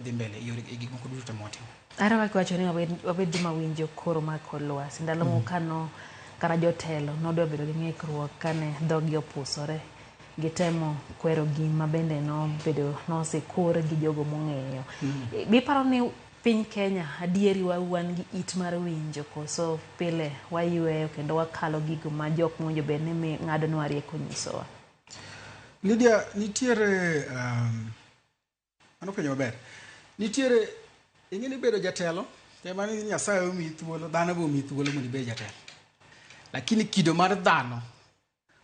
Dhi mbele e yore e gik moko duto te mwatimo. Ahero kaka iwacho ni wabed joma winjo koro mar kor lwasi. Ndalo moko kano kata jotelo nodwa bedo gi ng'ikruok kane dhogi opusore gitemo kwero gima bende nobedo nosekor gi jogo mong'eyo. Biparo ni piny Kenya adieri wan gi it mar winjo koso pile wayweyo kendo wakalo gigo ma jok mowinjo bed ni ng'adonwa rieko nyisowa? Lydia, nitiere mano penjo maber. Nitiere ing'e ni bedo jatelo ema ni Nyasaye omiyi thuolo, dhano be omiyi thuolo mondo ibed jatelo. Lakini kido mar dhano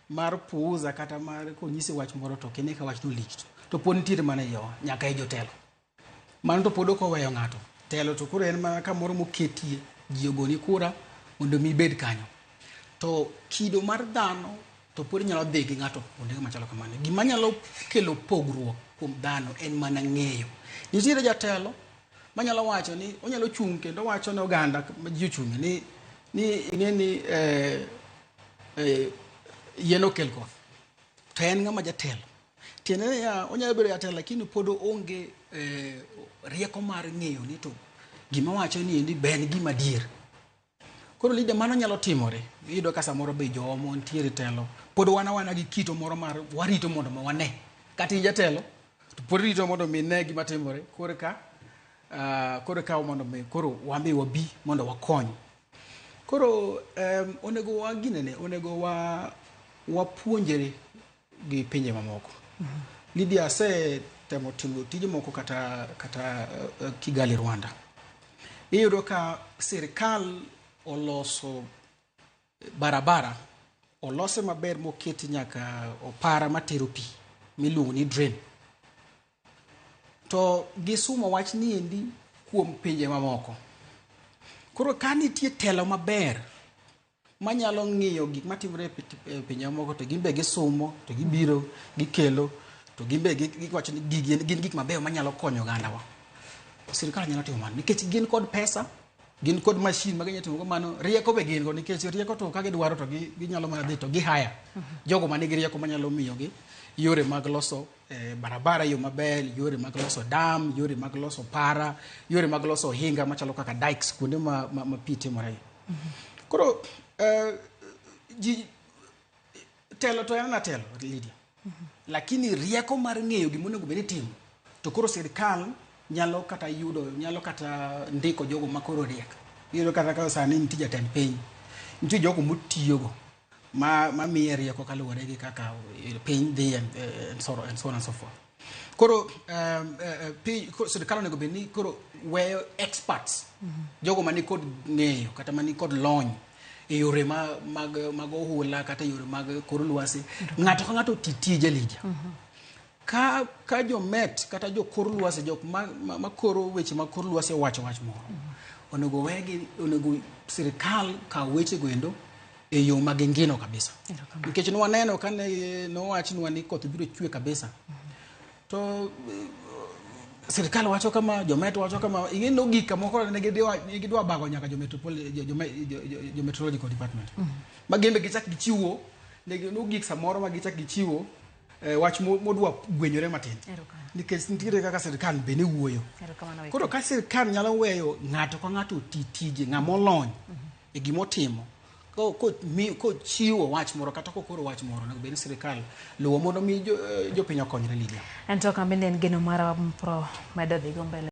mar puuza kata mar konyisi wach moro to ok ine ka wachno lich to pod nitiere mana e iwa nyaka e jotelo. Mano to pod ok oweyo ng'ato. Telo to koro en mana kamoro moketie ji ogoni kura mondo mi ibed kanyo. To kido mar dhano to pod nyalo dhi gi ng'ato kuonde machalo kamano. Gima nyalo kelo pogruok kuom dhano en mana ng'eyo. Nitiere jatelo manyalo wacho ni onyalo chung' kendo wacho ne oganda ma ji ochung'e ni ing'e ni yien okel koth. To en ng'ama jatelo. Tiende niya, onyalo bedo jatelo lakini pod oonge rieko mar ng'eyo ni to gima wacho ni endi be en gima adier. Koro Lydia, mano nyalo timore. Iyudo ka samoro be jomo nitiere telo. Pod wan awana gi kito moro mar warito mondo mi wane. Kata in jatelo, to pod irito mondo mi ine gima timore. Koro ka mondo mi koro wan be wabi mondo wakony. Koro onego wa ginene, onego wa wapuonjre gi pinje mamoko. Lydia, asetemo timo tije moko kata Kigali, Rwanda. Iyudo ka sirikal oloso barabara, olose maber moketi nyaka opara matero pi miluongo ni drain. To gisumo wach ni endi kuom pinje mamoko. Koro ka nitie telo maber manyalo ng'iyo gik matimore e pinje mamoko to gin be gisumo to gibiro gikelo to gin be giwacho ni gigi gin gik mabeyo manyalo konyo ogandawa. Sirikal nyalo timo mano nikech gin kod pesa, gin kod mashin ma ginyalo timo go mano, rieko be gin go nikech rieko to ka gidwaro to ginyalo mana dhi to gi hire jogo manigi rieko manyalo miyogi yore mag loso barabara e yo maber, yore mag loso dam, yore mag loso para, yore mag loso ohinga machalo kaka dikes kuonde ma pi timore. Koro ji telo to en mana telo, Lydia. Lakini rieko mar ng'eyo gima onego bed ni itimo to koro sirikal nyalo kata yudo nyalo kata ndiko jogo ma koro riek. Iyudo kata ka sani nitie jatend piny, nitie jogo motiyogo ma miye rieko kaluwore gi kaka piny dhi and so on and so forth. Koro piny, sirikal onego bed ni koro weyo experts, jogo mani kod ng'eyo kata mani kod lony e yore mag ohula kata e yore mag kor lwasi. Ng'ato ka ng'ato oti tije Lydia. Ka jomet kata jokor lwasi jok ma koro weche mag kor lwasi owacho wach moro, onego wegi, onego sirikal kaw weche go endo e yo ma gingino kabisa. Nikech nwaneno kane nowachnwa ni koth biro chwe kabisa. To sirikal wacho kama, jomet wacho kama, ing'e nogik kamoko ne gidwa bago nyaka jo meteorological department. Ma gin be gichak gichiwo, nogik samoro ma gichak gichiwo wach modwa gwenyore matin. Nikech nitiere kaka sirikal be ne wuoyo. Koro ka sirikal nyalo weyo ng'ato ka ng'ato oti tije, ng'ama olony e gimotimo, kochiwo wach moro kata kokoro wach moro, onego bed ni sirikal luwo mondo mi jopiny okonyre Lydia. En to bende en geno marwa pro medo dhigo mbele.